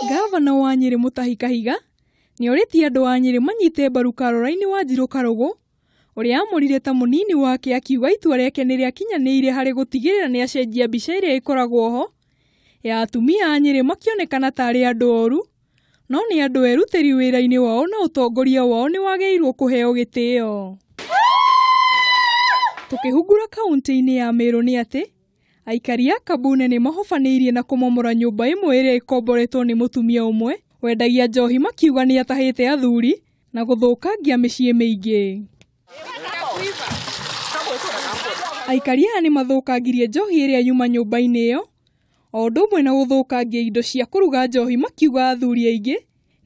Gavana wa Nyĩrĩ Mutahi Kahiga nĩorĩtie andũ a Nyĩrĩ manyite mbaru Caroline Wanjiru Karũgũ ũrĩa amũrire ta mũnini wake akiuga itua rĩake nĩrĩakinyanĩire harĩ gũtigĩrĩra nĩacenjia mbica ĩrĩa ĩkoragwo ho ya atumia a Nyĩrĩ makĩonekana tarĩ andũ oru no nĩ andũ erutĩri wĩra-inĩ wao na ũtongoria wao nĩ wagĩrĩirwo kũheo gĩtĩo. Tũkĩhungura kaunti-inĩ ya Meru nĩ atĩ aikari a Kabune nĩ mahobanĩirie na kũmomora nyũmba ĩmwe ĩrĩa ĩkomboretwo nĩ mũtumia ũmwe wendagia njohi makiuga nĩ atahĩte athuri na gũthũkangia mĩciĩ mĩingĩ. Aikari aya nĩ mathũkangirie njohi ĩrĩa yuma nyũmba-inĩ ĩyo o ũndũ ũmwe na gũthũkangia indo cia kũruga njohi makiuga athuri aingĩ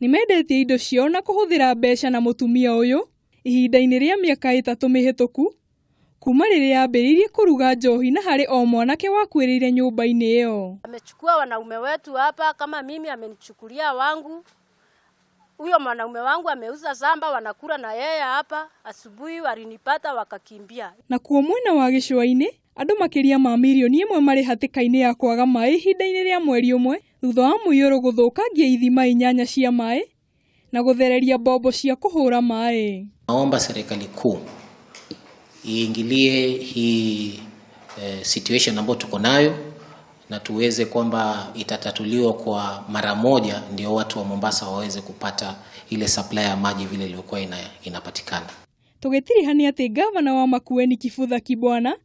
nĩ mendetie indo ciao na kũhũthĩra mbeca na mũtumia ũyũ ihinda-inĩ rĩa mĩaka 3 mĩhĩtũku kuma rĩrĩa ambĩrĩirie kũruga njohi na harĩ o mwanake wakuĩrĩire nyũmba-inĩ ĩyo. Amechukua wanaume wetu hapa, kama mimi amenichukulia wangu. Huyo mwanaume wangu ameuza shamba, wanakula na yeye hapa. Asubuhi walinipata wakakimbia. Na kuo mwena wa gĩcũa-inĩ andũ makĩria ma mirioni 1 marĩ hatĩka-inĩ ya kwaga maĩ ihinda-inĩ rĩa mweri ũmwe thutha wa mũiyũro gũthũkangia ithima 8 cia maĩ na gũthereria mbombo cia kũhũra maĩ. Naomba serikali kuu iingilie hii situation ambayo tuko nayo na tuweze kwamba itatatuliwa kwa mara moja, ndio watu wa Mombasa waweze kupata ile supply ya maji vile ilivyokuwa inapatikana. Tũgĩtirihania atĩ gavana wa Makueni Kibutha Kibwana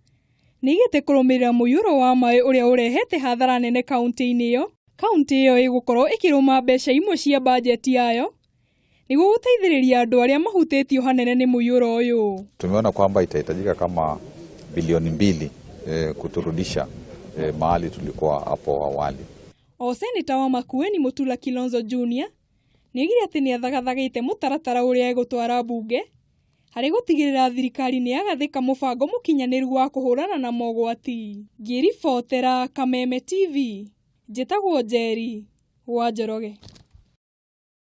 nĩaigĩte kũrũmĩrĩra mũiyũro wa maĩ ũrĩa ũrehete hathara nene kaunti-inĩ ĩyo. Kaunti ĩyo ĩgũkorwo ĩkĩrũma mbeca imwe cia bajeti yayo nĩguo gũteithĩrĩria andũ arĩa mahutĩtio hanene nĩ mũiyũro ũyũ. Tumeona kwamba itahitajika kama bilioni 2 kuturudisha mahali tulikuwa hapo awali. O seneta wa Makueni Mutula Kilonzo Junior nĩaugire atĩ nĩathagathagĩte mũtaratara ũrĩa egũtwara mbunge harĩ gũtigĩrĩra thirikari nĩyagathĩka mũbango mũkinyanĩru wa kũhũrana na mogwati. Ngĩribotera Kameme TV, njĩtagwo Njeri wa Njoroge.